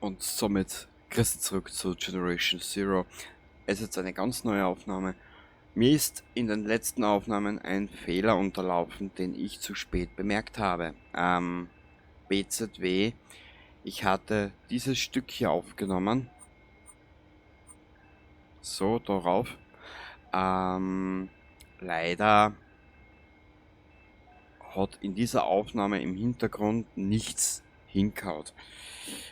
Und somit grüß dich zurück zu Generation Zero. Es ist jetzt eine ganz neue Aufnahme. Mir ist in den letzten Aufnahmen ein Fehler unterlaufen, den ich zu spät bemerkt habe. BZW, ich hatte dieses Stück hier aufgenommen. So, darauf. Leider hat in dieser Aufnahme im Hintergrund nichts hingehauen.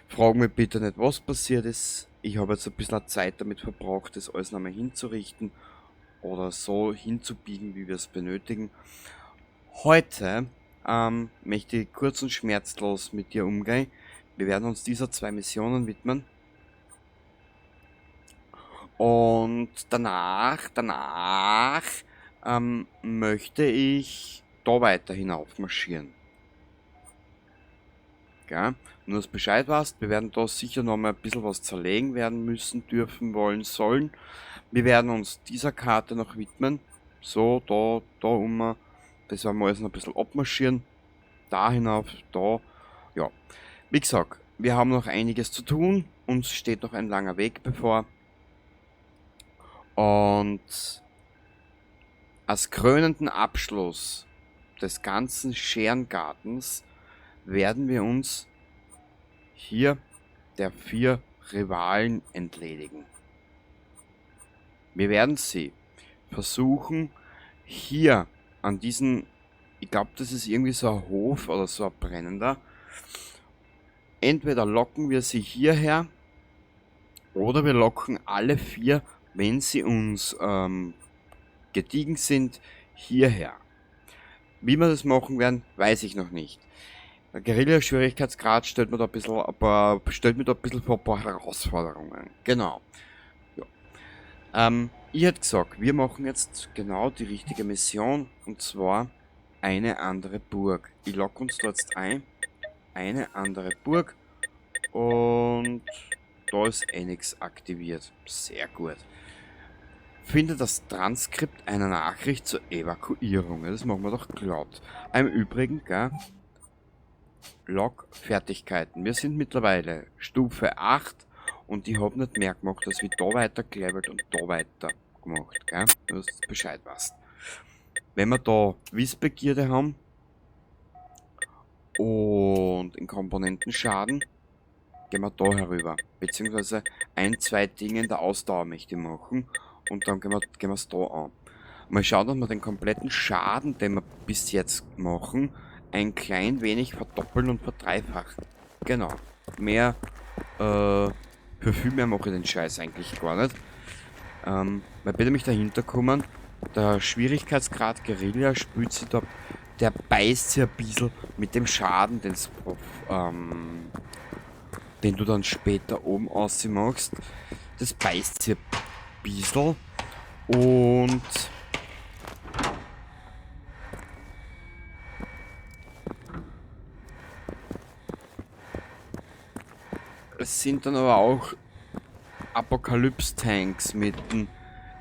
Frag mich bitte nicht, was passiert ist. Ich habe jetzt ein bisschen Zeit damit verbraucht, das alles nochmal hinzurichten oder so hinzubiegen, wie wir es benötigen. Heute möchte ich kurz und schmerzlos mit dir umgehen. Wir werden uns dieser zwei Missionen widmen. Und danach möchte ich da weiter hinaufmarschieren. Gell? Nur dass du Bescheid weißt, wir werden da sicher noch mal ein bisschen was zerlegen werden müssen, dürfen, wollen, sollen. Wir werden uns dieser Karte noch widmen. So, da um. Das werden wir alles noch ein bisschen abmarschieren. Da hinauf, da. Ja. Wie gesagt, wir haben noch einiges zu tun. Uns steht noch ein langer Weg bevor. Und als krönenden Abschluss des ganzen Scherengartens werden wir uns hier der 4 Rivalen entledigen. Wir werden sie versuchen, hier an diesen, ich glaub, das ist irgendwie so ein Hof oder so ein brennender. Entweder locken wir sie hierher oder wir locken alle 4, wenn sie uns gediegen sind, hierher. Wie wir das machen werden, weiß ich noch nicht. Der Guerilla-Schwierigkeitsgrad stellt mir da ein bisschen, ein paar, stellt mir da ein bisschen vor ein paar Herausforderungen. Genau. Ja. Ich hätte gesagt, wir machen jetzt genau die richtige Mission, und zwar eine andere Burg. Ich lock uns da jetzt ein. Eine andere Burg. Und da ist eh nix aktiviert. Sehr gut. Finde das Transkript einer Nachricht zur Evakuierung. Ja, das machen wir doch glatt. Im Übrigen, gell? Log-Fertigkeiten. Wir sind mittlerweile Stufe 8 und ich hab nicht mehr gemacht, als wie da weiter gelevelt und da weiter gemacht, gell? Nur, dass du Bescheid weißt. Wenn wir da Wissbegierde haben und in Komponentenschaden, gehen wir da herüber. Beziehungsweise ein, zwei Dinge in der Ausdauer möchte ich machen und dann gehen wir's da an. Mal schauen, dass wir den kompletten Schaden, den wir bis jetzt machen, ein klein wenig verdoppeln und verdreifachen. Genau. Für viel mehr mache ich den Scheiß eigentlich gar nicht. Weil bitte mich dahinter kommen, der Schwierigkeitsgrad Guerilla spült sich da, der beißt sich ein bisschen mit dem Schaden, den du dann später oben ausmachst. Das beißt sich ein bisschen und es sind dann aber auch Apokalypse-Tanks mit dem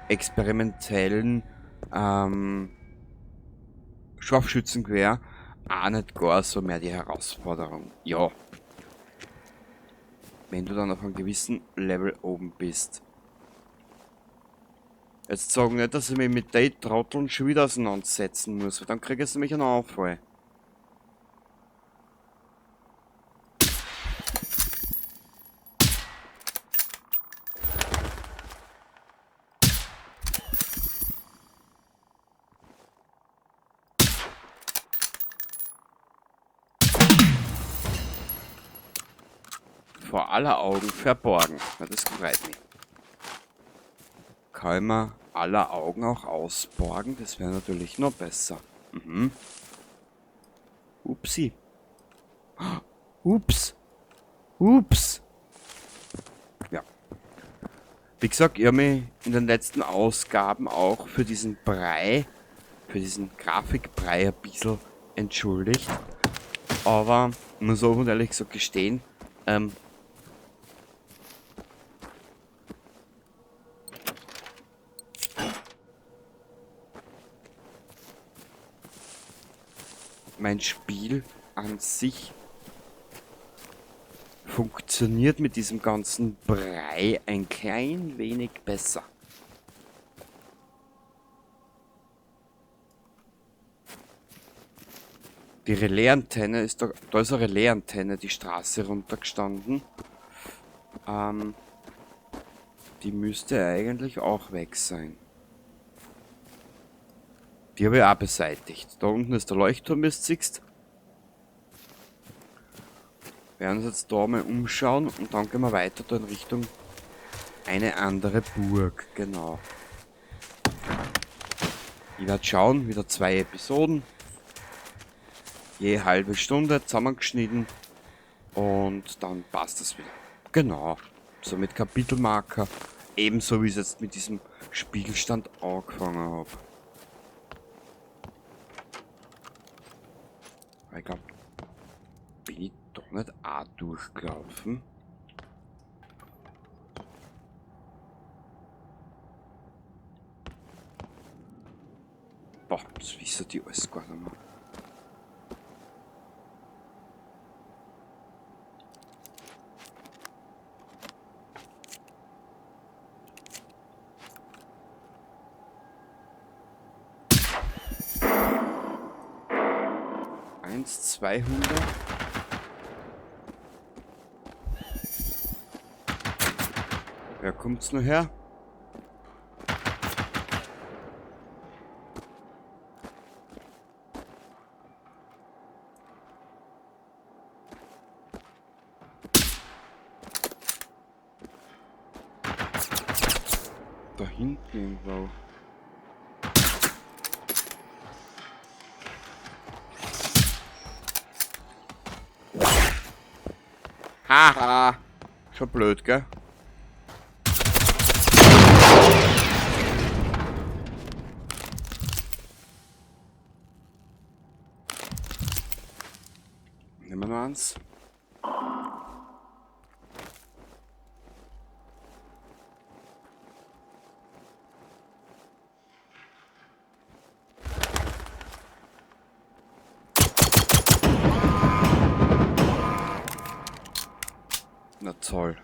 experimentellen Scharfschützengewehr auch nicht gar so mehr die Herausforderung. Ja. Wenn du dann auf einem gewissen Level oben bist. Jetzt sagen nicht, dass ich mich mit den Trotteln schon wieder auseinandersetzen muss, weil dann krieg ich nämlich einen Anfall. Vor aller Augen verborgen. Na, das freut mich. Kann man aller Augen auch ausborgen? Das wäre natürlich noch besser. Upsi. Ups. Ups. Ja. Wie gesagt, ich hab mich in den letzten Ausgaben auch für diesen Brei, für diesen Grafikbrei ein bisschen entschuldigt. Aber ich muss auch ehrlich gesagt gestehen, mein Spiel an sich funktioniert funktioniert mit diesem ganzen Brei ein klein wenig besser. Die Relaisantenne ist da, da ist eine Relaisantenne die Straße runtergestanden. Die müsste eigentlich auch weg sein. Die habe ich auch beseitigt. Da unten ist der Leuchtturm, wie du siehst. Wir werden uns jetzt da mal umschauen und dann gehen wir weiter da in Richtung eine andere Burg. Genau. Ich werde schauen, wieder 2 Episoden. Je halbe Stunde zusammengeschnitten. Und dann passt das wieder. Genau. So mit Kapitelmarker. Ebenso wie ich es jetzt mit diesem Spiegelstand angefangen hab. Aber ich glaub, bin ich da nicht auch durchgelaufen? Boah, das wissen die alles gar nicht mehr. Eins, 200. Wer kommt's noch her? Da hinten irgendwo. Haha. Schon blöd, gell? Nehmen wir noch eins. Na toll.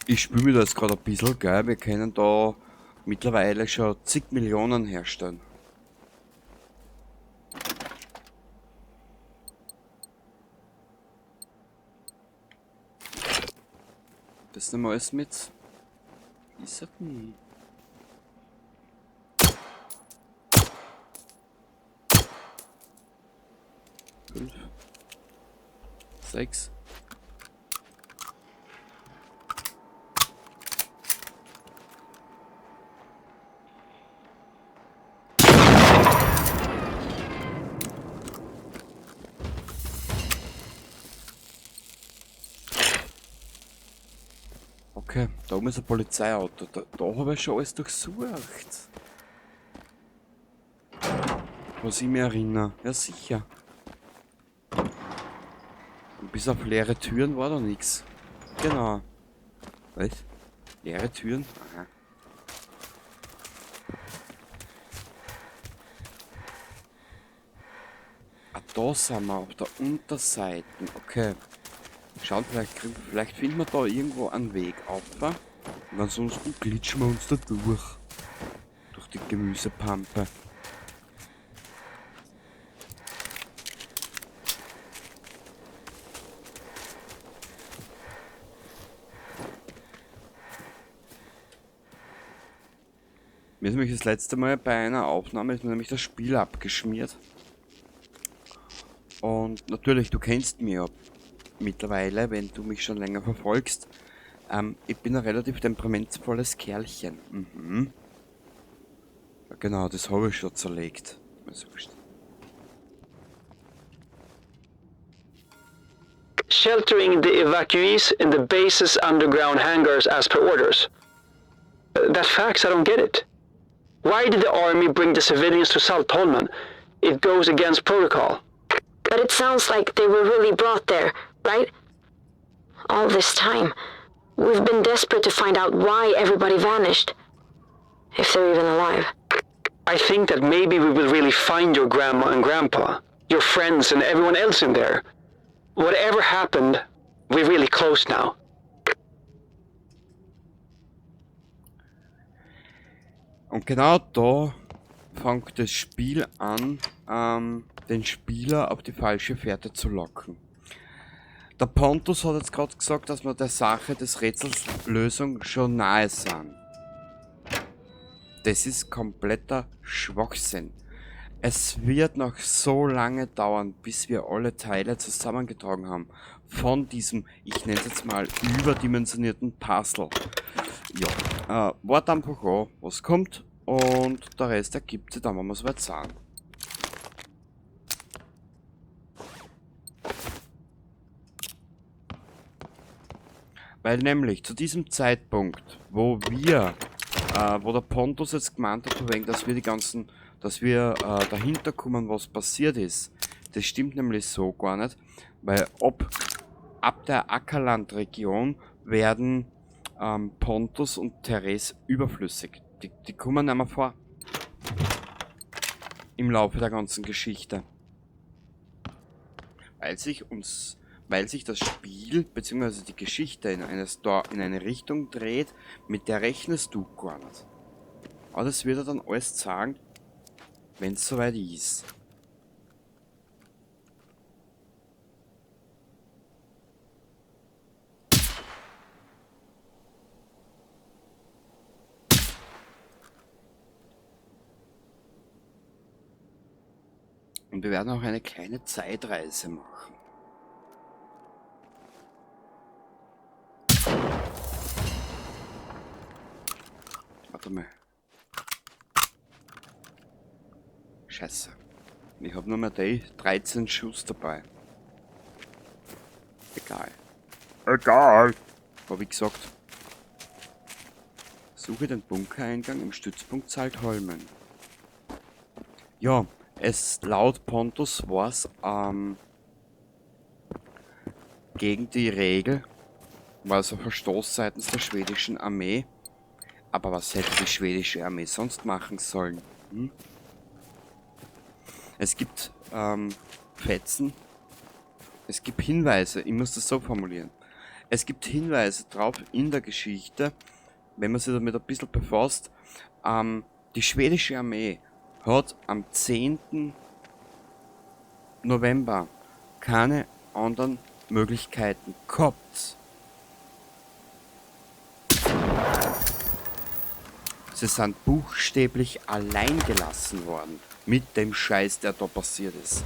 Ich spüle mir das gerade ein bisschen, gell? Wir können da mittlerweile schon zig Millionen herstellen. Das nehmen wir alles mit. Wie ist das denn? 5, 6. Okay, da oben ist ein Polizeiauto. Da habe ich schon alles durchsucht. Was ich mich erinnere. Ja, sicher. Und bis auf leere Türen war da nix. Genau. Was? Leere Türen? Aha. Ah, da sind wir auf der Unterseite. Okay. Schauen, vielleicht finden wir da irgendwo einen Weg auf. Und ansonsten glitschen wir uns da durch. Durch die Gemüsepampe. Mir ist nämlich das letzte Mal bei einer Aufnahme ist mir nämlich das Spiel abgeschmiert. Und natürlich, du kennst mich ja mittlerweile, wenn du mich schon länger verfolgst. Ich bin ein relativ temperamentvolles Kerlchen. Ja, genau, das habe ich schon zerlegt. Also, Sheltering the evacuees in the base's underground hangars as per orders. That facts, I don't get it. Why did the army bring the civilians to Saltholmen? It goes against protocol. But it sounds like they were really brought there, right? All this time, we've been desperate to find out why everybody vanished. If they're even alive. I think that maybe we will really find your grandma and grandpa, your friends and everyone else in there. Whatever happened, we're really close now. Und genau da fängt das Spiel an, den Spieler auf die falsche Fährte zu locken. Der Pontus hat jetzt gerade gesagt, dass wir der Sache des Rätsels Lösung schon nahe sind. Das ist kompletter Schwachsinn. Es wird noch so lange dauern, bis wir alle Teile zusammengetragen haben. Von diesem, ich nenne es jetzt mal, überdimensionierten Puzzle. Ja, wart einfach an, was kommt. Und der Rest ergibt sich dann, wenn wir soweit sind. Weil nämlich zu diesem Zeitpunkt, wo der Pontus jetzt gemeint hat, wegen, dass wir die ganzen, dass wir dahinter kommen, was passiert ist, das stimmt nämlich so gar nicht, weil ab der Ackerlandregion werden Pontus und Therese überflüssig. Die kommen nicht mehr vor. Im Laufe der ganzen Geschichte. Weil sich das Spiel beziehungsweise die Geschichte in eine Richtung dreht, mit der rechnest du gar nicht. Aber das wird er dann alles sagen, wenn's soweit ist. Und wir werden auch eine kleine Zeitreise machen. Warte mal. Scheiße. Ich hab nur mehr die 13 Schuss dabei. Egal. Egal. Hab ich gesagt. Suche den Bunkereingang im Stützpunkt Saltholmen. Ja, es laut Pontus war's gegen die Regel, war es ein Verstoß seitens der schwedischen Armee. Aber was hätte die schwedische Armee sonst machen sollen? Hm? Es gibt Fetzen, es gibt Hinweise, ich muss das so formulieren. Es gibt Hinweise drauf in der Geschichte, wenn man sich damit ein bisschen befasst, die schwedische Armee hat am 10. November keine anderen Möglichkeiten gehabt. Sie sind buchstäblich allein gelassen worden mit dem Scheiß, der da passiert ist.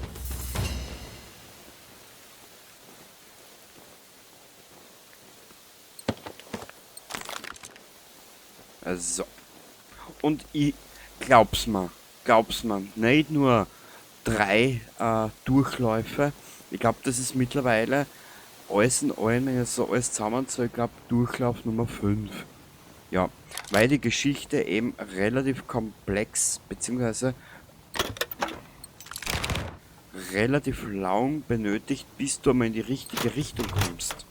Also. Und ich glaub's mir, nicht nur 3 Durchläufe. Ich glaub, das ist mittlerweile alles in allem, wenn ich so alles zusammenzähle, ich glaub, Durchlauf Nummer 5. Ja, weil die Geschichte eben relativ komplex, beziehungsweise relativ lang benötigt, bis du einmal in die richtige Richtung kommst.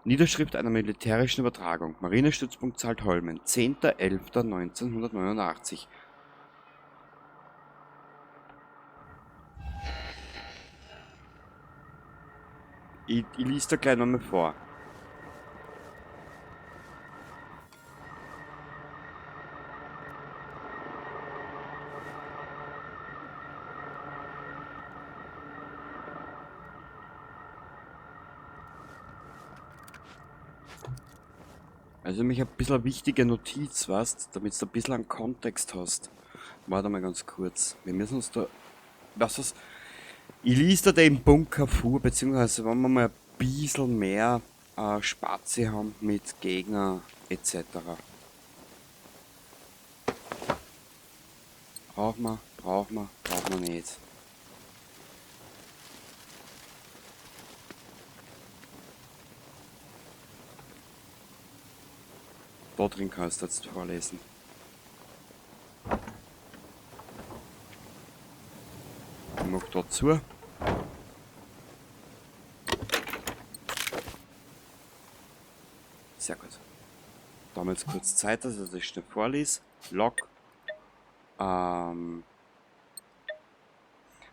Niederschrift einer militärischen Übertragung. Marinestützpunkt Saltholmen, 10.11.1989. Ich lese da gleich nochmal vor. Also mich ein bisschen eine wichtige Notiz, weißt, damit du ein bisschen einen Kontext hast. Warte mal ganz kurz. Wir müssen uns da... Was ist? Ich lese da den Bunker vor, beziehungsweise wenn wir mal ein bisschen mehr Spazi haben mit Gegner et cetera. Brauchen wir, brauchen wir, brauchen wir nicht. Da drin kannst du jetzt vorlesen. Ich mach da zu. Sehr gut. Da haben wir jetzt kurz Zeit, dass ich das schnell vorlese. Log.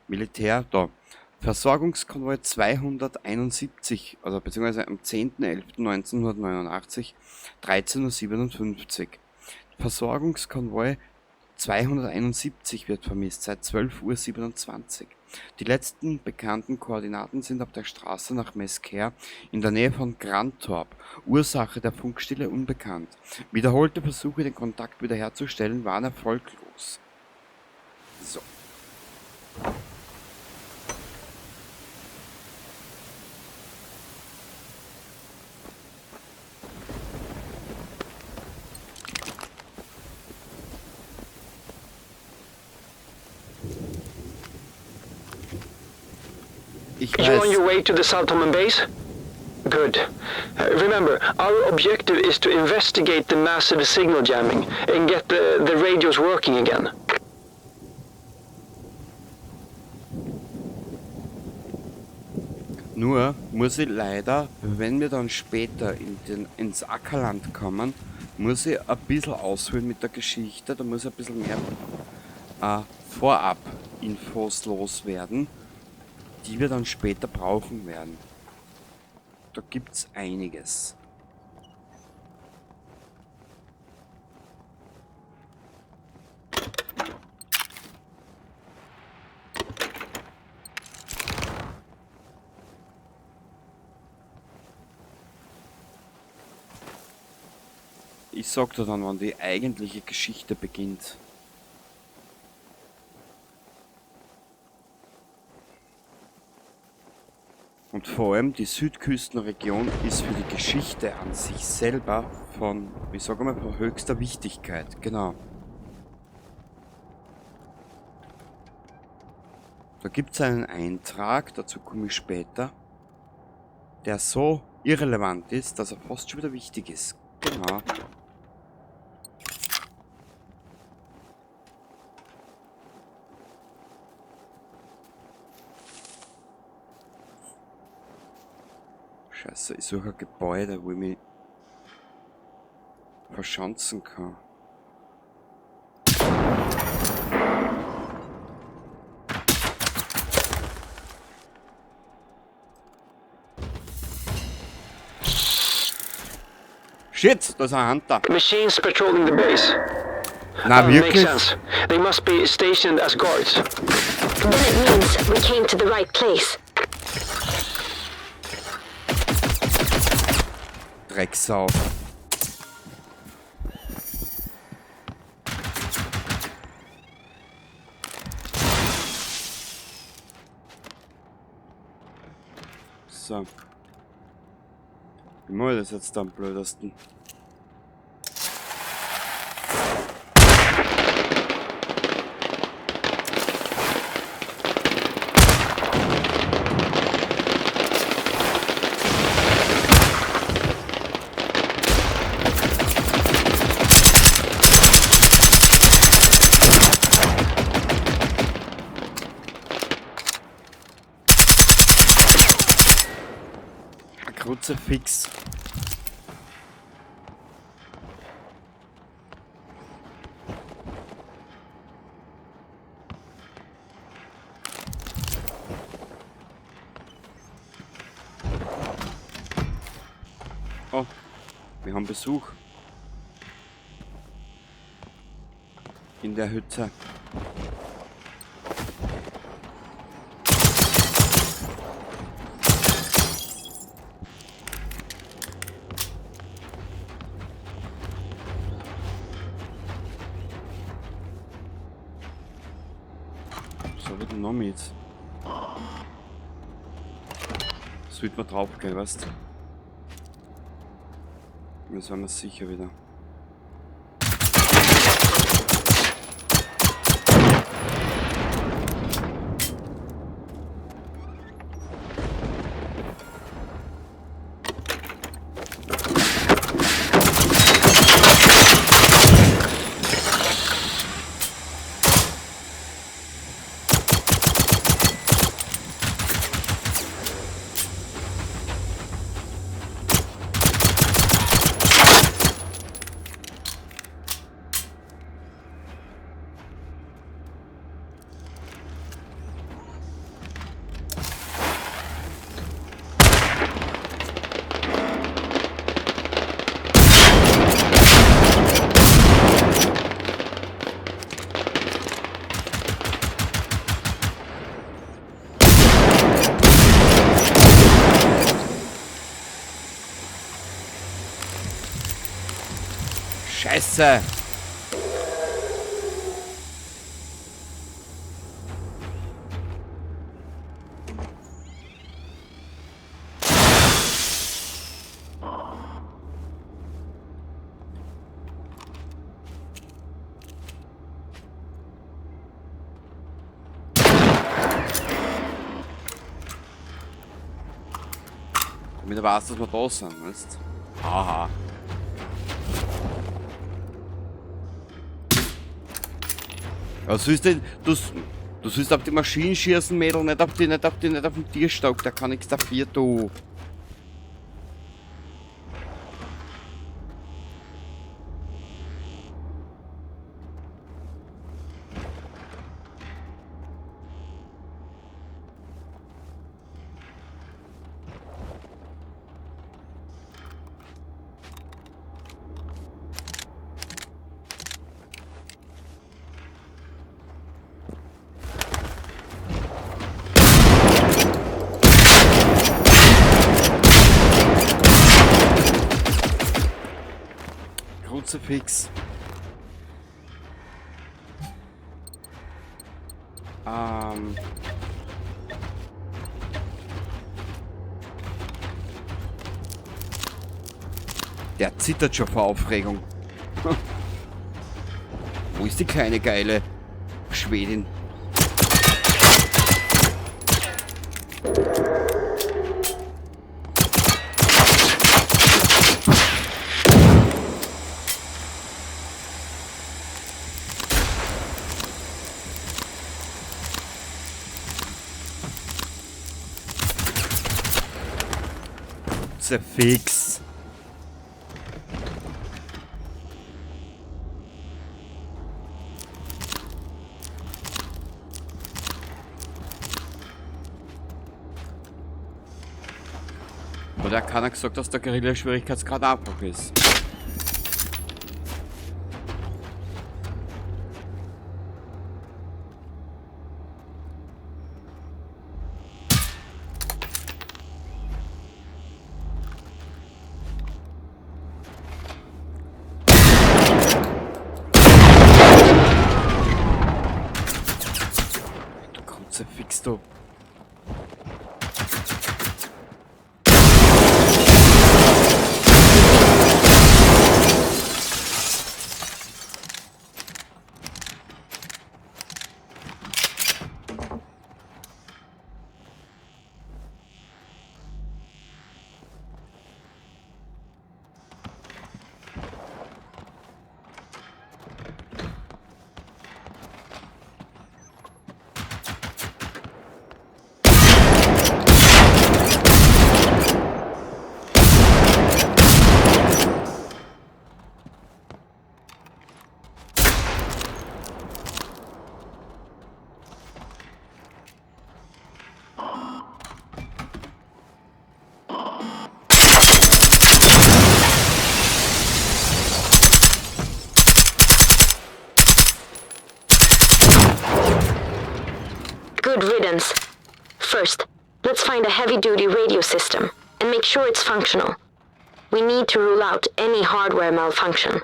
Militär, da. Versorgungskonvoi 271, also beziehungsweise am 10.11.1989, 13:57 Uhr. Versorgungskonvoi 271 wird vermisst, seit 12:27 Uhr. Die letzten bekannten Koordinaten sind auf der Straße nach Mesquer in der Nähe von Grantorp. Ursache der Funkstille unbekannt. Wiederholte Versuche, den Kontakt wiederherzustellen, waren erfolglos. So. Ich You're on weiß. your way to the Saltholmen base? Good. Remember, our objective is to investigate the massive signal jamming and get the radios working again. Nur muss ich leider, wenn wir dann später ins Ackerland kommen, muss ich ein bisschen ausholen mit der Geschichte. Da muss ich ein bisschen mehr Vorab-Infos loswerden, die wir dann später brauchen werden. Da gibt's einiges. Ich sag dir dann, wann die eigentliche Geschichte beginnt. Und vor allem die Südküstenregion ist für die Geschichte an sich selber von, wie sag ich mal, von höchster Wichtigkeit. Genau. Da gibt's einen Eintrag, dazu komme ich später, der so irrelevant ist, dass er fast schon wieder wichtig ist. Genau. Scheiße, ich suche ein Gebäude, wo ich mich verschanzen kann. Shit, da ist ein Hunter. Machines patrolling the base. Na, Makes wirklich? sense. They must be stationed as guards. Then it means we came to the right place. Drecksau. So. Wie mache ich das jetzt am blödesten? Kruzifix. Oh, wir haben Besuch. In der Hütte. Was hab ich denn noch mit? Das wird man drauf gehen, weißt du? Das werden wir sicher wieder. Scheiße! Damit er weiß, dass wir da sind, weißt? Aha. Was sollst denn? Du sollst auf die Maschinen schießen, Mädel, nicht auf den Tierstock, da kann nichts dafür, du. Kruzifix. Der zittert schon vor Aufregung. Wo ist die kleine geile Schwedin? Fix. Oder hat keiner gesagt, dass der Guerilla-Schwierigkeitsgrad einfach ist. Fix du. Good riddance. First, let's find a heavy-duty radio system and make sure it's functional. We need to rule out any hardware malfunction.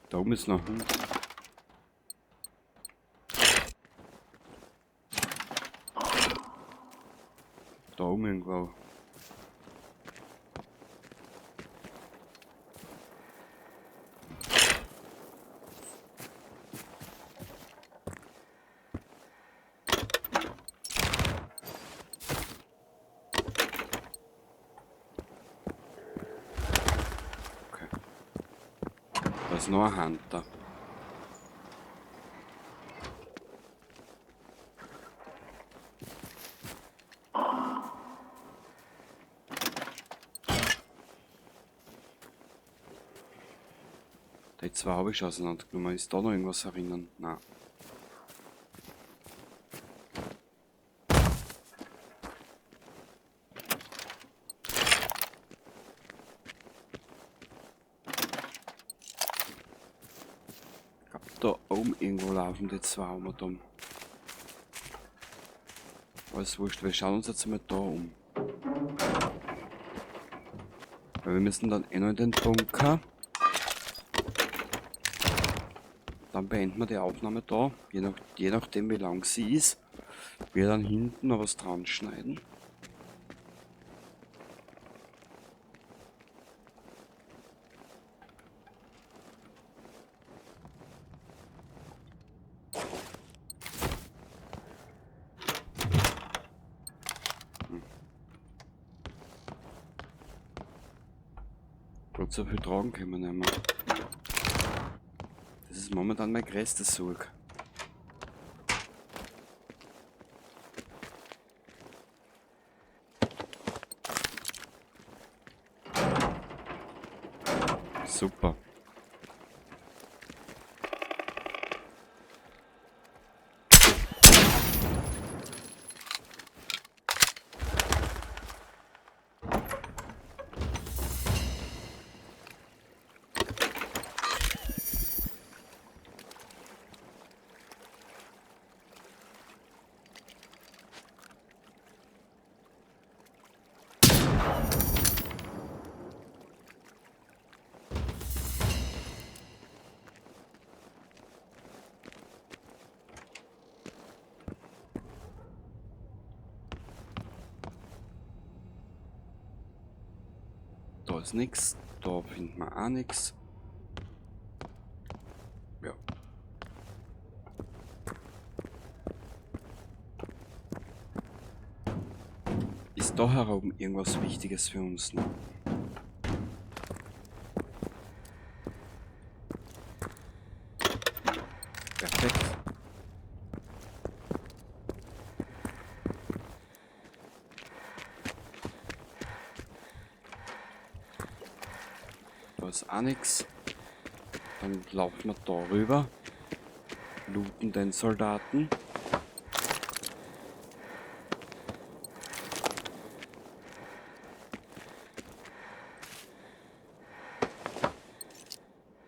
Da oben ist noch ein Hund. Da oben irgendwo. Okay. Da ist noch ein Hunter. Die zwei habe ich schon auseinandergenommen. Ist da noch irgendwas erinnern? Nein. Da oben irgendwo laufen die zwei um und um. Alles wurscht, wir schauen uns jetzt mal da um. Weil wir müssen dann eh noch in den Bunker. Dann beenden wir die Aufnahme da, je nachdem wie lang sie ist. Wir dann hinten noch was dran schneiden. Gott, so viel tragen können wir nicht mehr. Das ist momentan meine größte Sorge. Super. Da ist nix, da finden wir auch nix. Ja. Ist da herum irgendwas Wichtiges für uns noch? Perfekt. Da ist auch nix. Dann laufen wir da rüber. Looten den Soldaten.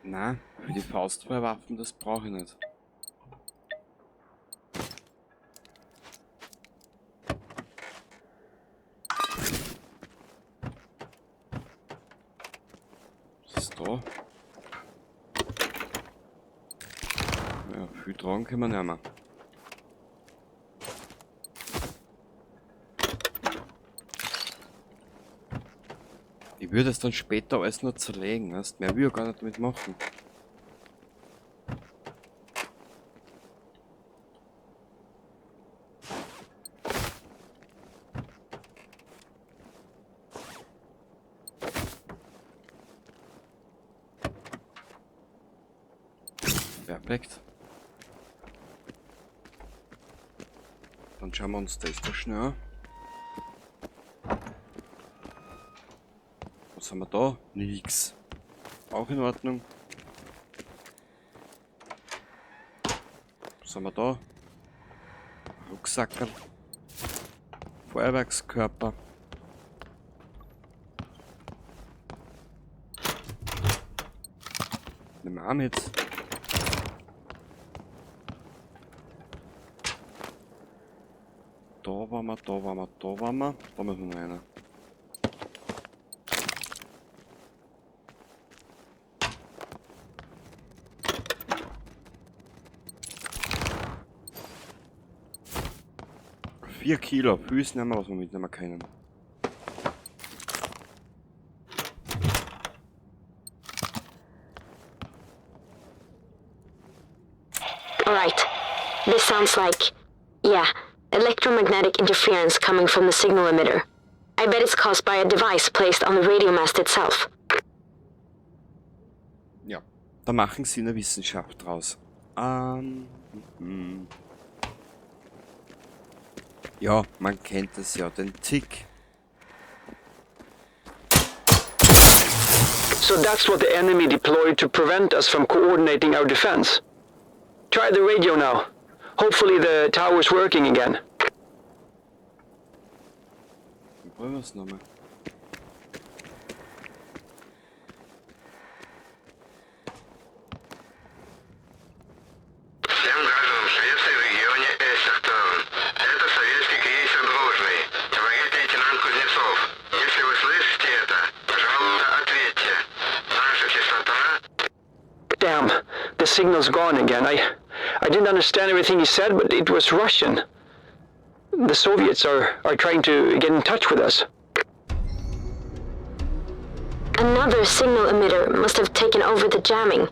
Na, für die Faustfeuerwaffen, das brauche ich nicht. Was ist da? Ja, viel tragen können wir nicht mehr. Ich würde es dann später alles noch zerlegen, weißt? Mehr will ich gar nicht damit machen. Perfekt. Dann schauen wir uns das da schnell an. Was haben wir da? Nix. Auch in Ordnung. Was haben wir da? Rucksackerl. Feuerwerkskörper. Nehmen wir auch mit. Da waren wir, da waren wir, da waren wir. Da müssen wir noch rein. 4 Kilo, Füße nehmen wir, was wir mitnehmen können. All right. This sounds like, yeah, electromagnetic interference coming from the signal emitter. I bet it's caused by a device placed on the radio mast itself. Ja, da machen sie eine Wissenschaft draus. Ja, man kennt es ja, den Tick. So that's what the enemy deployed to prevent us from coordinating our defense. Try the radio now. Hopefully the tower's working again. Probieren wir's nochmal. Damn, the signal's gone again. I didn't understand everything he said, but it was Russian. The Soviets are trying to get in touch with us. Another signal emitter must have taken over the jamming.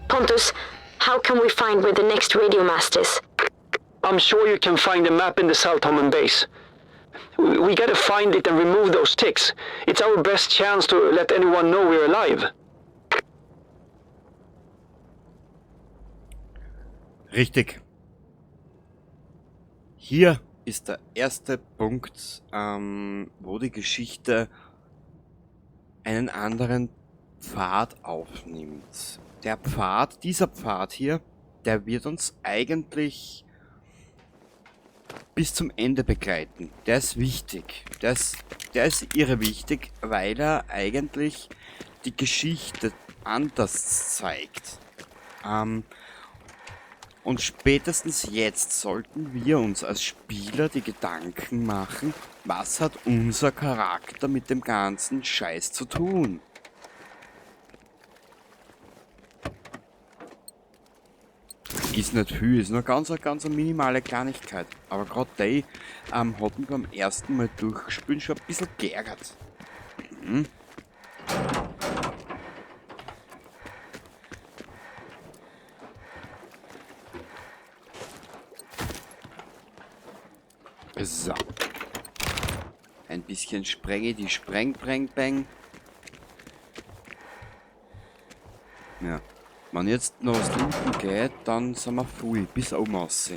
Pontus, how can we find where the next radio mast is? I'm sure you can find a map in the Saltholmen base. We gotta find it and remove those ticks. It's our best chance to let anyone know we're alive. Richtig. Hier ist der erste Punkt, wo die Geschichte einen anderen Pfad aufnimmt. Dieser Pfad hier, der wird uns eigentlich bis zum Ende begleiten. Der ist wichtig. Der ist irre wichtig, weil er eigentlich die Geschichte anders zeigt. Und spätestens jetzt sollten wir uns als Spieler die Gedanken machen, was hat unser Charakter mit dem ganzen Scheiß zu tun? Ist nicht viel, ist nur ganz, ganz eine minimale Kleinigkeit. Aber grad die hat mich beim ersten Mal durchspielen schon ein bisschen geärgert. So. Ein bisschen Sprenge, die Spreng, Preng, Peng. Ja. Wenn jetzt noch was unten geht, dann sind wir voll, bis oben raus.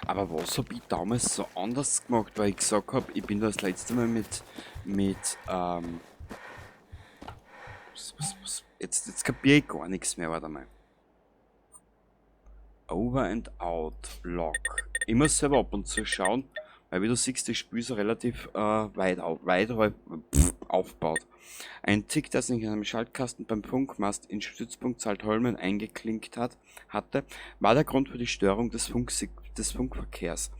Aber was hab ich damals so anders gemacht, weil ich gesagt hab, ich bin das letzte Mal mit was, was, was, jetzt, jetzt kapier ich gar nichts mehr, warte mal. Over and out, Lock. Ich muss selber ab und zu schauen, weil wie du siehst, das Spiel ist relativ weit aufgebaut. Ein Tick, der sich in einem Schaltkasten beim Funkmast in Stützpunkt Saltholmen eingeklinkt hatte, war der Grund für die Störung des Funkverkehrs.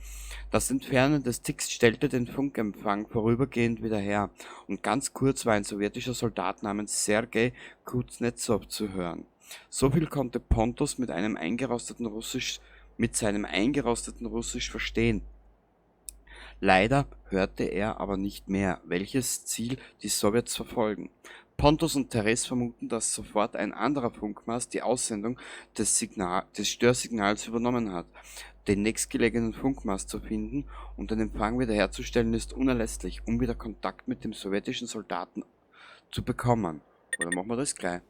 Das Entfernen des Ticks stellte den Funkempfang vorübergehend wieder her und ganz kurz war ein sowjetischer Soldat namens Sergei Kuznetsov zu hören. So viel konnte Pontus mit seinem eingerosteten Russisch verstehen. Leider hörte er aber nicht mehr, welches Ziel die Sowjets verfolgen. Pontus und Therese vermuten, dass sofort ein anderer Funkmast die Aussendung des Störsignals übernommen hat. Den nächstgelegenen Funkmast zu finden und den Empfang wiederherzustellen ist unerlässlich, um wieder Kontakt mit dem sowjetischen Soldaten zu bekommen. Oder machen wir das gleich?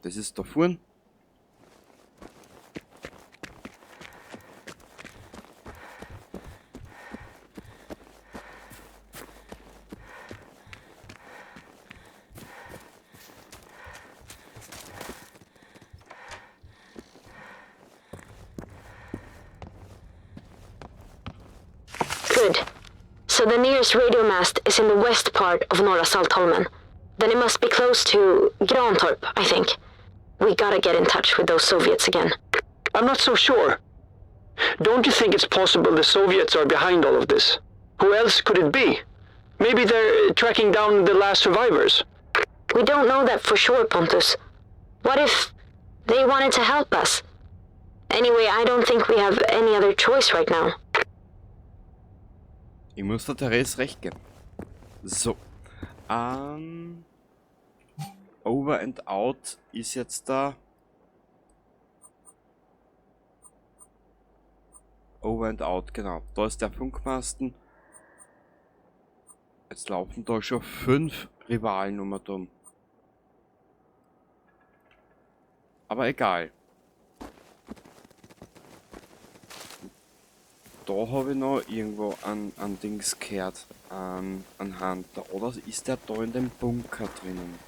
Das ist da vorn. Good. So the nearest radio mast is in the west part of Norra Saltholmen. Then it must be close to Grantorp, I think. We got to get in touch with those Soviets again. I'm not so sure. Don't you think it's possible the Soviets are behind all of this? Who else could it be? Maybe they're tracking down the last survivors. We don't know that for sure, Pontus. What if they wanted to help us? Anyway, I don't think we have any other choice right now. Ich muss der Therese recht geben. So. Over and out ist jetzt da. Over and out, genau. Da ist der Funkmasten. Jetzt laufen da schon 5 Rivalen um und um. Aber egal. Da hab ich noch irgendwo an Dings gehört. An Hunter. Oder ist der da in dem Bunker drinnen?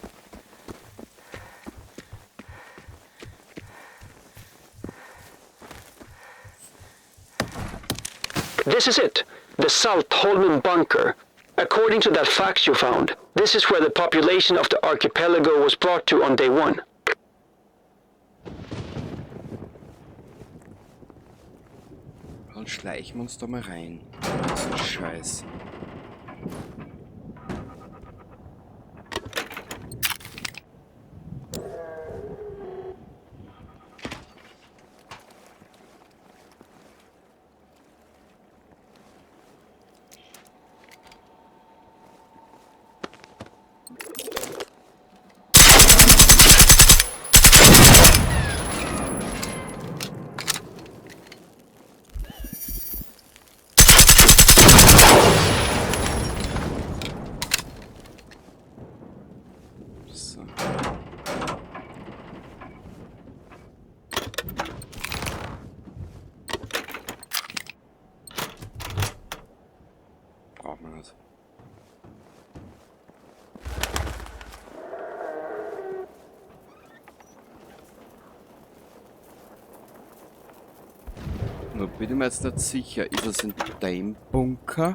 This is it, the Saltholmen bunker. According to that fax you found, this is where the population of the archipelago was brought to on day one. Da Dann schleichen wir uns da mal rein. Das ist ein Scheiß. So. Braucht man nicht. Nur bin ich mir jetzt nicht sicher, ist das in dem Bunker?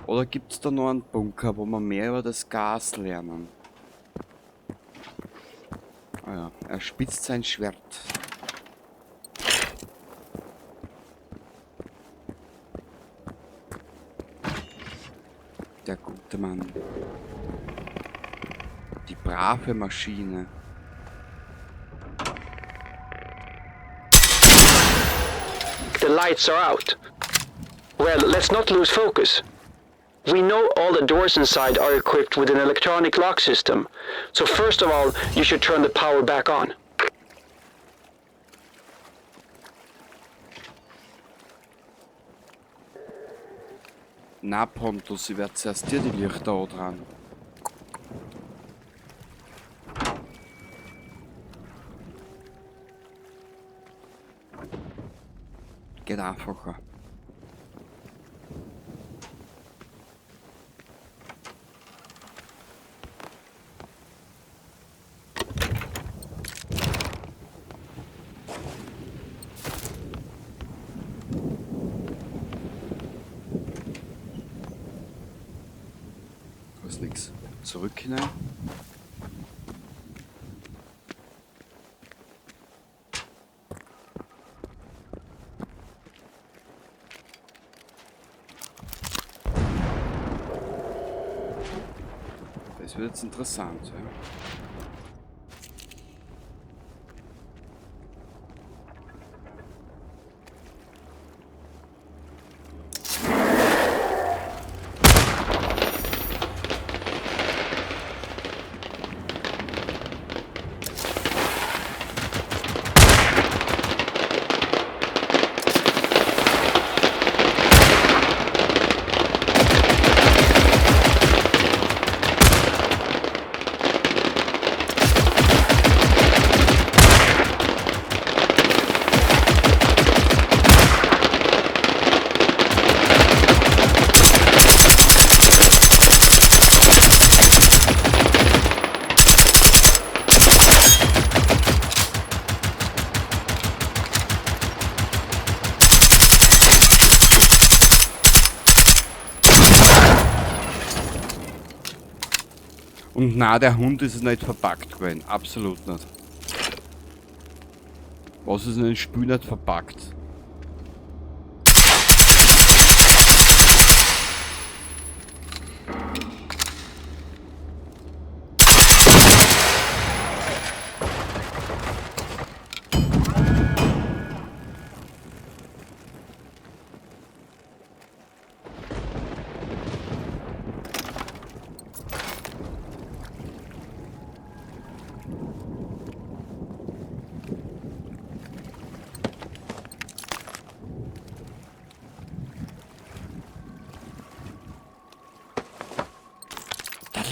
Oder gibt's da noch einen Bunker, wo wir mehr über das Gas lernen? Ah ja, er spitzt sein Schwert. Der gute Mann. Die brave Maschine. The lights are out. Well, let's not lose focus. We know all the doors inside are equipped with an electronic lock system. So first of all, you should turn the power back on. Na, Pontus, ich werd zuerst dir die Lichter auch dran. Geht einfacher. Da ist nix. Zurück hinein. Das wird jetzt interessant, ja. Und na, der Hund ist es nicht verpackt gewesen. Absolut nicht. Was ist in dem Spiel nicht verpackt?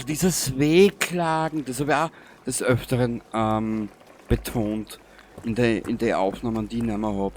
Dieses Wehklagen, das habe ich auch des Öfteren betont in den Aufnahmen, die ich nicht mehr hab.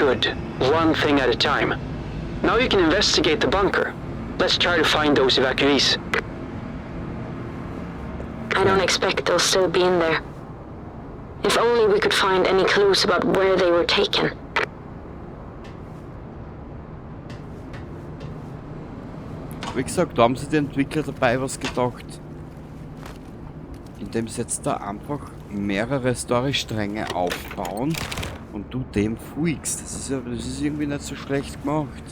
Good. One thing at a time. Now you can investigate the bunker. Let's try to find those evacuees. I don't expect they'll still be in there. If only we could find any clues about where they were taken. Wie gesagt, da haben sich die Entwickler dabei was gedacht. Indem sie jetzt da einfach mehrere Storystränge aufbauen und du dem folgst. Das ist ja, das ist irgendwie nicht so schlecht gemacht.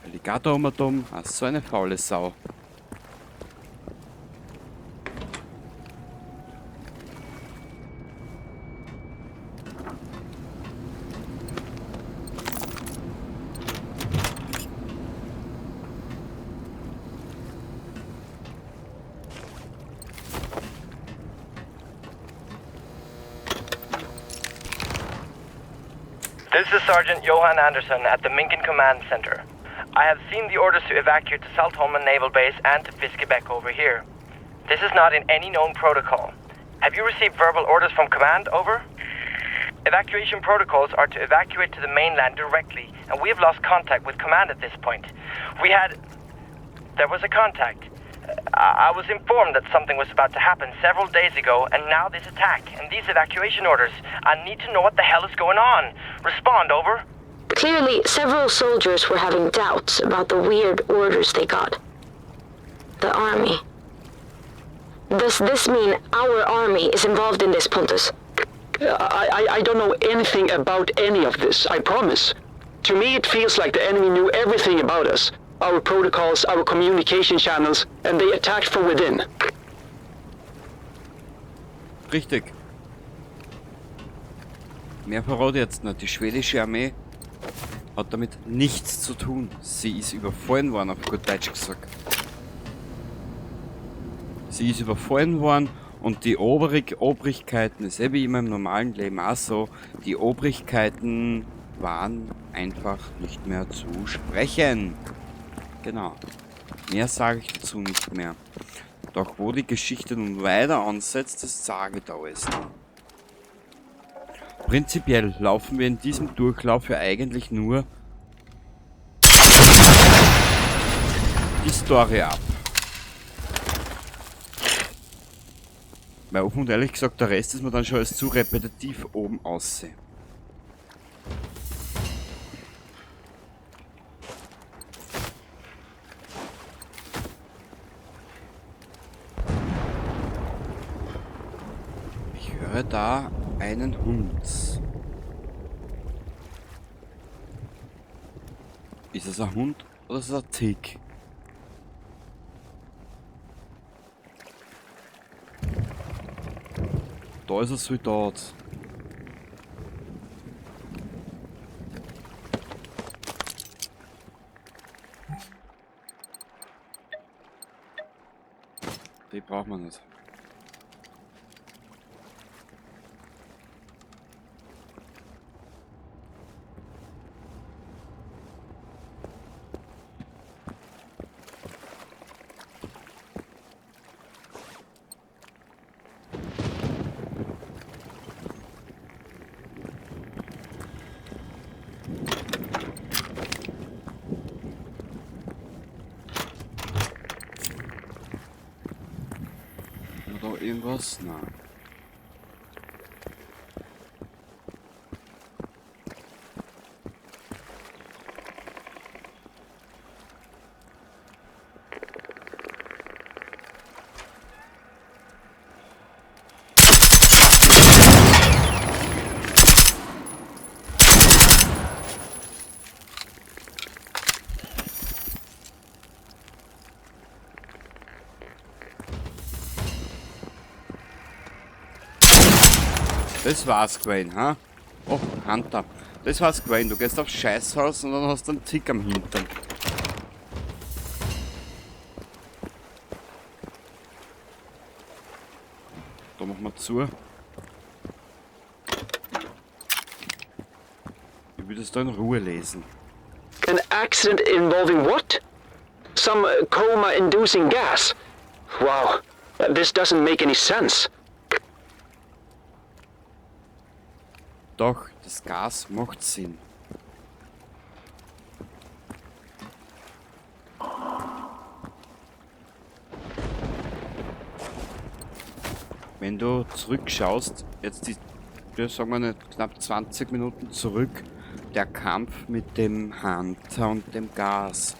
Alligator um, ah, so eine faule Sau. This is Sergeant Johan Andersson at the Minken Command Center. I have seen the orders to evacuate to Saltholmen Naval Base and to Fiskebäck over here. This is not in any known protocol. Have you received verbal orders from command? Over? Evacuation protocols are to evacuate to the mainland directly, and we have lost contact with command at this point. We had. There was a contact. I was informed that something was about to happen several days ago, and now this attack and these evacuation orders. I need to know what the hell is going on. Respond, over. Clearly, several soldiers were having doubts about the weird orders they got. The army. Does this mean our army is involved in this, Pontus? I don't know anything about any of this, I promise. To me, it feels like the enemy knew everything about us. Our protocols, our communication channels, and they attacked from within. Richtig. Mehr verrate ich jetzt nicht. Die schwedische Armee hat damit nichts zu tun. Sie ist überfallen worden, auf gut Deutsch gesagt. Sie ist überfallen worden und die Obrigkeiten, ist eh wie immer im normalen Leben auch so, die Obrigkeiten waren einfach nicht mehr zu sprechen. Genau. Mehr sage ich dazu nicht mehr. Doch wo die Geschichte nun weiter ansetzt, das sage ich da alles noch. Prinzipiell laufen wir in diesem Durchlauf ja eigentlich nur die Story ab. Weil offen und ehrlich gesagt, der Rest ist mir dann schon als zu repetitiv oben aussehen. Ich höre da einen Hund. Ist es ein Hund oder ist es ein Tick? Da ist ein Soldat. Die braucht man nicht. Da irgendwas? Nein. Das war's, Gwen, ha? Oh, Hunter. Das war's, Gwen. Du gehst aufs Scheißhaus und dann hast du einen Tick am Hintern. Da machen wir zu. Ich will das da in Ruhe lesen. An accident involving what? Some coma-inducing gas. Wow. This doesn't make any sense. Doch, das Gas macht Sinn. Wenn du zurückschaust, jetzt die, ja, sagen wir nicht, knapp 20 Minuten zurück, der Kampf mit dem Hunter und dem Gas.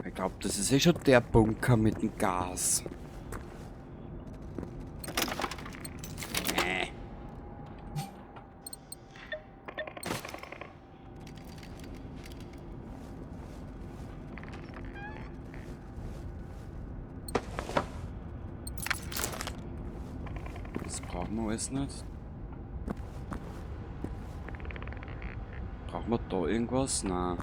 Ich glaube, das ist eh schon der Bunker mit dem Gas. Nee. Das brauchen wir alles nicht. Brauchen wir da irgendwas? Nein.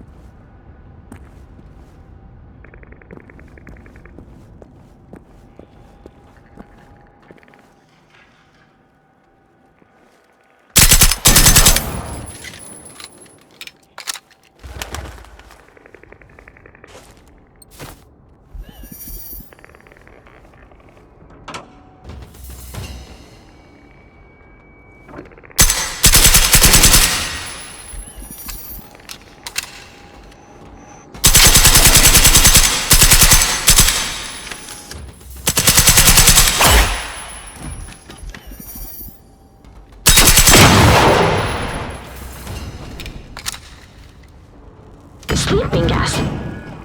Sleeping gas.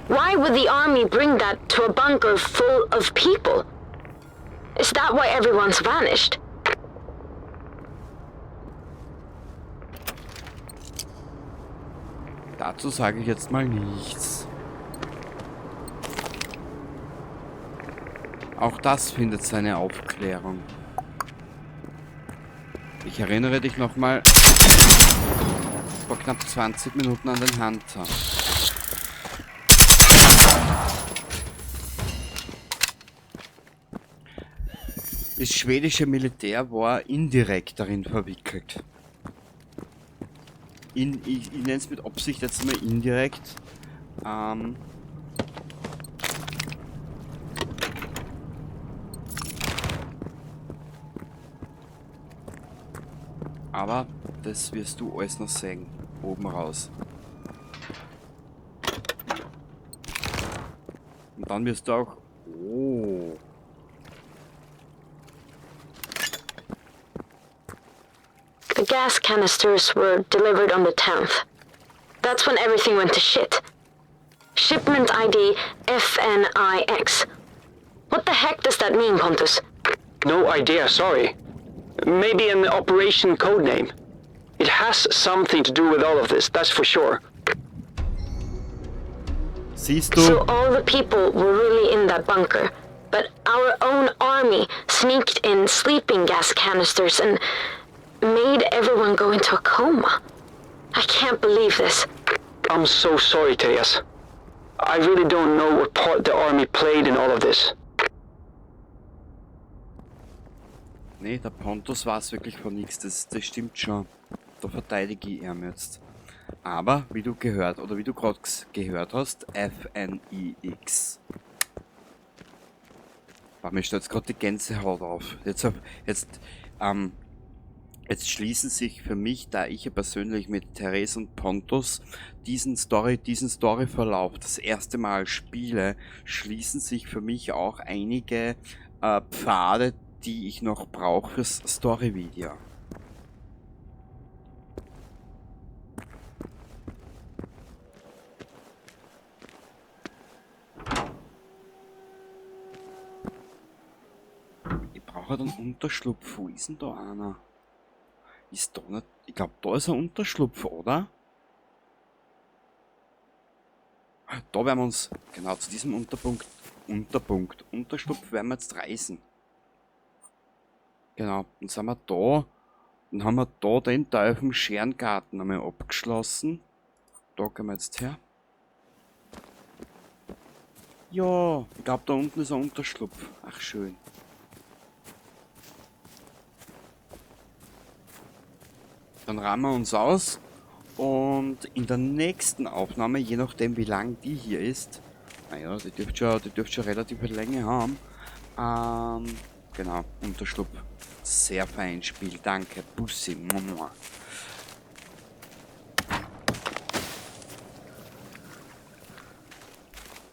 Why would the army bring that to a bunker full of people? Is that why everyone's vanished? Dazu sage ich jetzt mal nichts. Auch das findet seine Aufklärung. Ich erinnere dich nochmal vor knapp 20 Minuten an den Hunter. Das schwedische Militär war indirekt darin verwickelt. Ich nenne es mit Absicht jetzt mal indirekt. Aber das wirst du alles noch sehen. Oben raus. Und dann wirst du auch... Oh. The gas canisters were delivered on the 10th. That's when everything went to shit. Shipment ID FNIX. What the heck does that mean, Pontus? No idea, sorry. Maybe an operation codename. It has something to do with all of this, that's for sure. Siehst du? So all the people were really in that bunker. But our own army sneaked in sleeping gas canisters and made everyone go into a coma. I can't believe this. I'm so sorry, Therese. I really don't know what part the army played in all of this. Nee, der Pontus war's wirklich von nichts, das stimmt schon. Da verteidige ich ihn jetzt. Aber, wie du gehört, oder wie du gerade gehört hast, FNIX. Boah, mir stellt gerade die Gänsehaut auf. Jetzt schließen sich für mich, da ich ja persönlich mit Therese und Pontus diesen Storyverlauf das erste Mal spiele, schließen sich für mich auch einige Pfade, die ich noch brauche fürs Story-Video. brauche einen Unterschlupf. Wo ist denn da einer? Ist da nicht... Ich glaube, da ist ein Unterschlupf, oder? Da werden wir uns... Genau, zu diesem Unterschlupf werden wir jetzt reisen. Genau, dann sind wir da. Dann haben wir da den Teil vom Scherengarten einmal abgeschlossen. Da gehen wir jetzt her. Ja, ich glaube, da unten ist ein Unterschlupf. Ach, schön. Dann rammen wir uns aus. Und in der nächsten Aufnahme, je nachdem wie lang die hier ist, naja, die dürfte schon relativ Länge haben. Genau, Unterschlupf. Sehr fein Spiel, danke. Bussi, mua.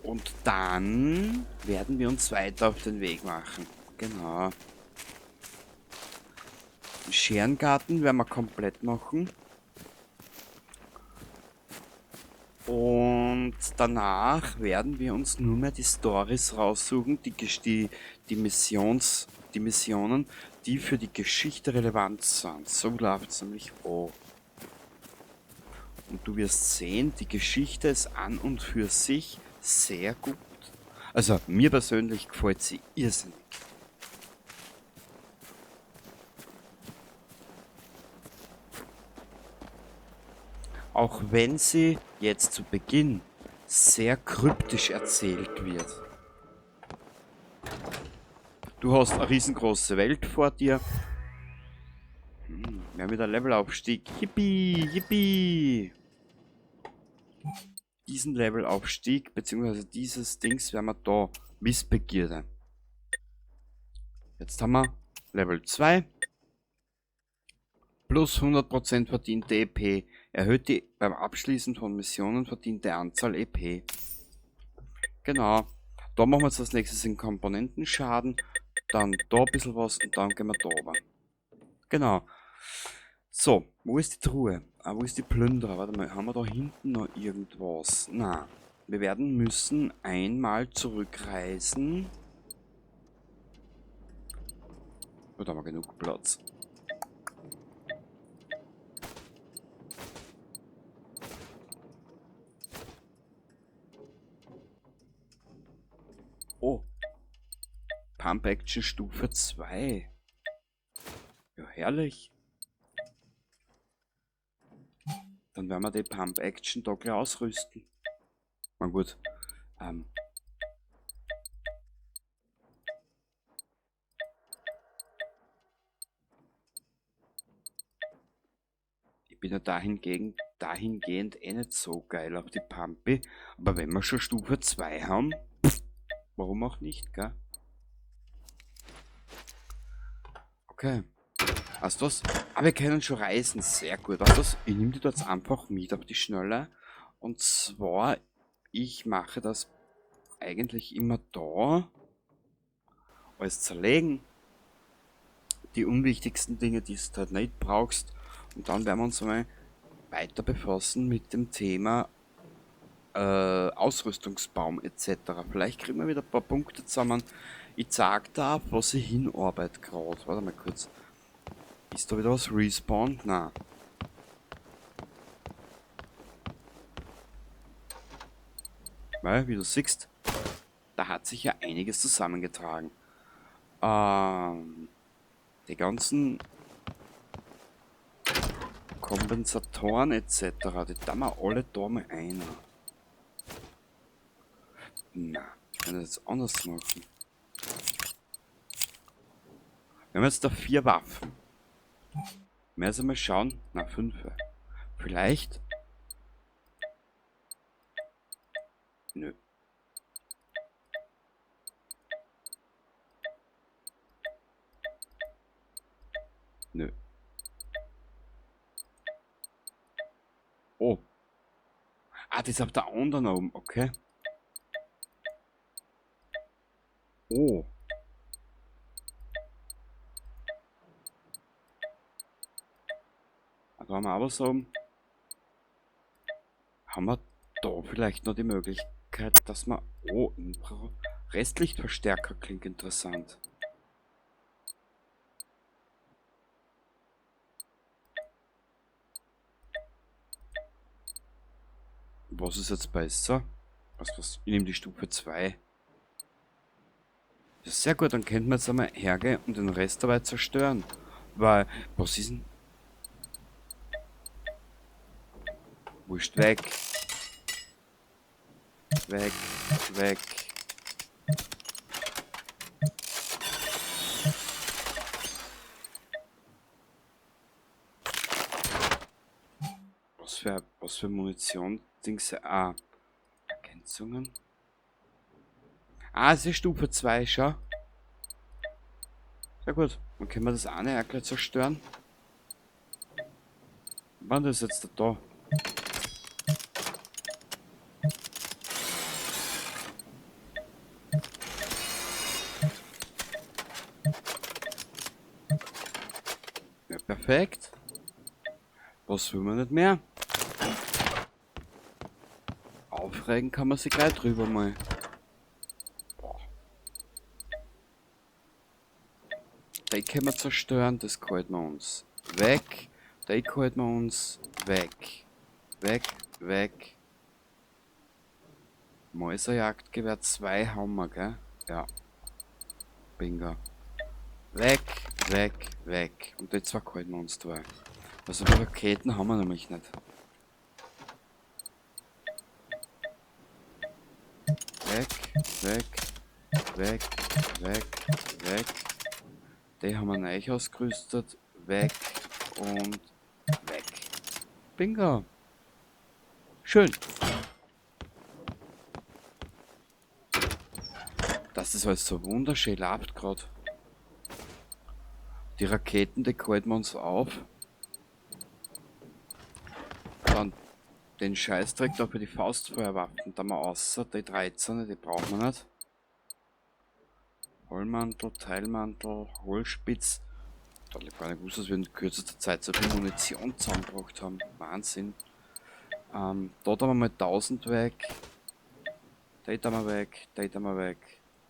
Und dann werden wir uns weiter auf den Weg machen. Genau. Den Scherengarten werden wir komplett machen. Und danach werden wir uns nur mehr die Storys raussuchen, die Missionen, die für die Geschichte relevant sind. So läuft's nämlich auch. Und du wirst sehen, die Geschichte ist an und für sich sehr gut. Also mir persönlich gefällt sie irrsinnig. Auch wenn sie jetzt zu Beginn sehr kryptisch erzählt wird. Du hast eine riesengroße Welt vor dir. Wir haben wieder Levelaufstieg. Yippie, yippie. Diesen Levelaufstieg, beziehungsweise dieses Dings werden wir da Missbegierde. Jetzt haben wir Level 2. Plus 100% verdiente EP. Erhöht die beim Abschließen von Missionen verdiente Anzahl EP. Genau. Da machen wir jetzt als nächstes den Komponentenschaden. Dann da ein bisschen was und dann gehen wir da runter. Genau. So, wo ist die Truhe? Ah, wo ist die Plünderer? Warte mal, haben wir da hinten noch irgendwas? Na, wir werden müssen einmal zurückreisen. Da haben wir genug Platz. Oh. Pump Action Stufe 2. Ja, herrlich. Dann werden wir die Pump Action da gleich ausrüsten. Na gut. Ich bin ja dahingehend eh nicht so geil auf die Pumpe. Aber wenn wir schon Stufe 2 haben, warum auch nicht, gell? Okay. Weißt du was? Ah, wir können schon reisen. Sehr gut. Weißt du was? Ich nehme die da jetzt einfach mit auf die Schnelle. Und zwar, ich mache das eigentlich immer da. Alles zerlegen. Die unwichtigsten Dinge, die du halt nicht brauchst. Und dann werden wir uns mal weiter befassen mit dem Thema Ausrüstungsbaum et cetera. Vielleicht kriegen wir wieder ein paar Punkte zusammen. Ich zeig da, was ich hinarbeite grad. Warte mal kurz. Ist da wieder was respawned? Nein. Weil, wie du siehst, da hat sich ja einiges zusammengetragen. Die ganzen Kompensatoren et cetera, die tun wir alle da mal ein. Na, ich kann das jetzt anders machen. Wir haben jetzt da 4 Waffen. Mehr als einmal schauen. Na, 5. Vielleicht. Nö. Nö. Oh. Ah, das ist auf der anderen oben. Okay. Oh. Da haben wir auch was oben. Haben wir da vielleicht noch die Möglichkeit, dass wir... Oh, Restlichtverstärker klingt interessant. Was ist jetzt besser? Was? Ich nehme die Stufe 2. Das ist sehr gut, dann könnten wir jetzt einmal hergehen und den Rest dabei zerstören. Weil, was ist denn? Wurscht, weg. Weg, weg. Was für Munition? Dings, ah, Ergänzungen. Ah, es ist Stufe 2, schau. Sehr gut. Dann können wir das eine auch gleich zerstören. Wann ist jetzt da? Ja, perfekt. Was will man nicht mehr? Aufregen kann man sich gleich drüber mal. Boah. Die können wir zerstören, das halten wir uns. Weg. Die halten wir uns. Weg. Weg, weg. Mäuserjagdgewehr 2 haben wir, gell? Ja. Bingo. Weg, weg, weg. Und die zwei halten wir uns zwei. Also die Raketen haben wir nämlich nicht. Weg, weg, weg, weg, weg. Die haben wir neu ausgerüstet. Weg und weg. Bingo. Schön. Das ist alles so wunderschön läuft grad. Die Raketen, die halten wir uns auf. Dann den Scheißdreck da für die Faustfeuerwaffen, da mal außer die 13, die brauchen wir nicht. Vollmantel, Teilmantel, Hohlspitz. Da hab ich gar nicht gewusst, dass wir in kürzester Zeit so viel Munition zusammengebracht haben. Wahnsinn. Da tun wir mal 1000 weg. Die tun wir weg, die tun wir weg,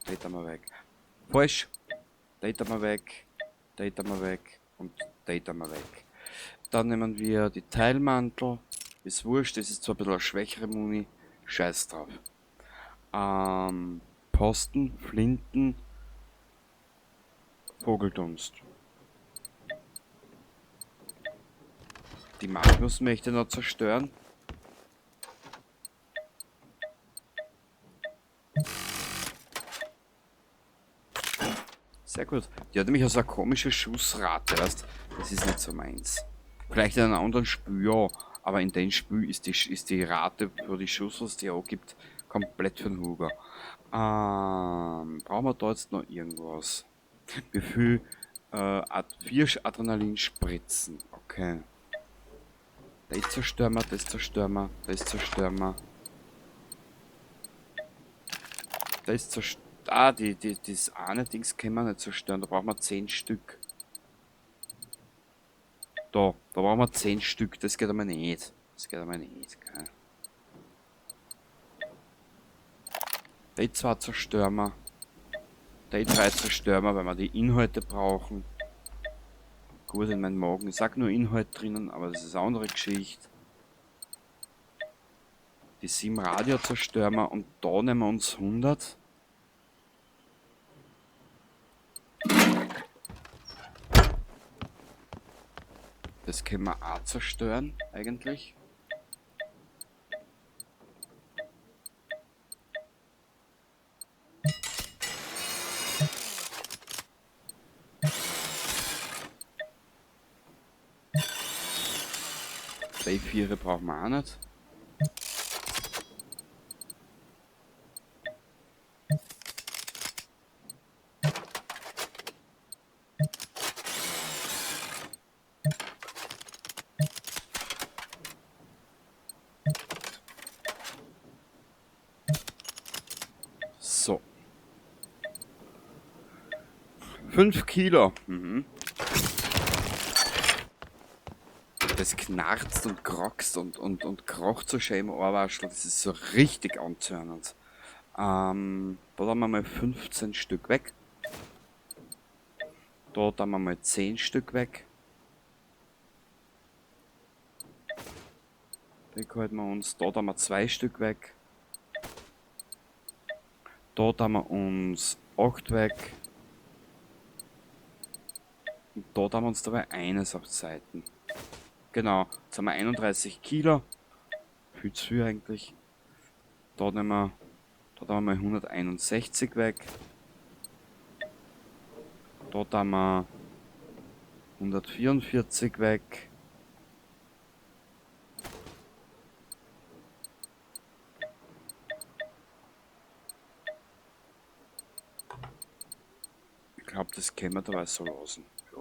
die tun wir weg. Falsch. Die tun wir weg, die tun wir weg und die tun wir weg. Dann nehmen wir die Teilmantel. Ist wurscht, das ist zwar ein bisschen eine schwächere Muni. Scheiß drauf. Posten, Flinten, Vogeldunst. Die Magnus möchte noch zerstören. Sehr gut. Die hat nämlich auch so eine komische Schussrate, weißt? Das ist nicht so meins. Vielleicht in einem anderen Spiel, ja. Aber in dem Spiel ist die Rate für die Schuss, was die auch gibt, komplett für den Hugo. Brauchen wir da jetzt noch irgendwas? Wie viel? 4 Adrenalinspritzen. Okay. Das zerstören wir, das zerstören wir, das zerstören wir. Das zerstören. Ah, das eine Dings können wir nicht zerstören. Da brauchen wir 10 Stück. Da brauchen wir 10 Stück. Das geht aber nicht. Das geht aber nicht, gell. Die 2 zerstören wir. Die 3 zerstören wir, weil wir die Inhalte brauchen. Gut, in meinem Magen ist auch nur Inhalt drinnen, aber das ist eine andere Geschichte. Die 7 Radio zerstören wir und da nehmen wir uns 100. Das können wir auch zerstören, eigentlich. Die 4 brauchen wir auch nicht. So. 5 Kilo. Mhm. Das knarzt und krockst und krocht so schön im Ohrwaschel. Das ist so richtig anzündend. Da haben wir mal 15 Stück weg. Da haben wir mal 10 Stück weg. Die halten wir uns. Da haben wir 2 Stück weg. Da haben wir uns 8 weg. Und da haben wir uns dabei eines auf Seiten. Genau, jetzt haben wir 31 Kilo. Viel zu viel eigentlich. Da nehmen wir, da haben wir 161 weg. Dort haben wir 144 weg. Ich glaube, das können wir dabei so lassen. Ja.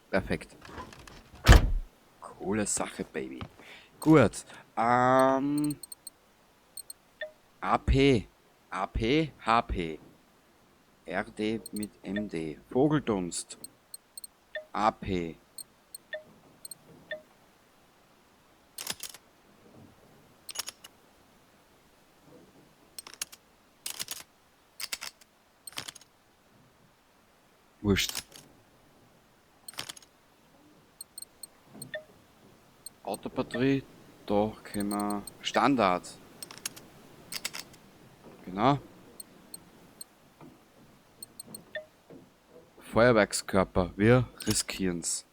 Perfekt. Coole Sache, Baby. Gut. AP. AP, HP. RD mit MD. Vogeldunst. AP. Wurscht. Autobatterie, da können wir Standard. Genau. Feuerwerkskörper, wir riskieren's.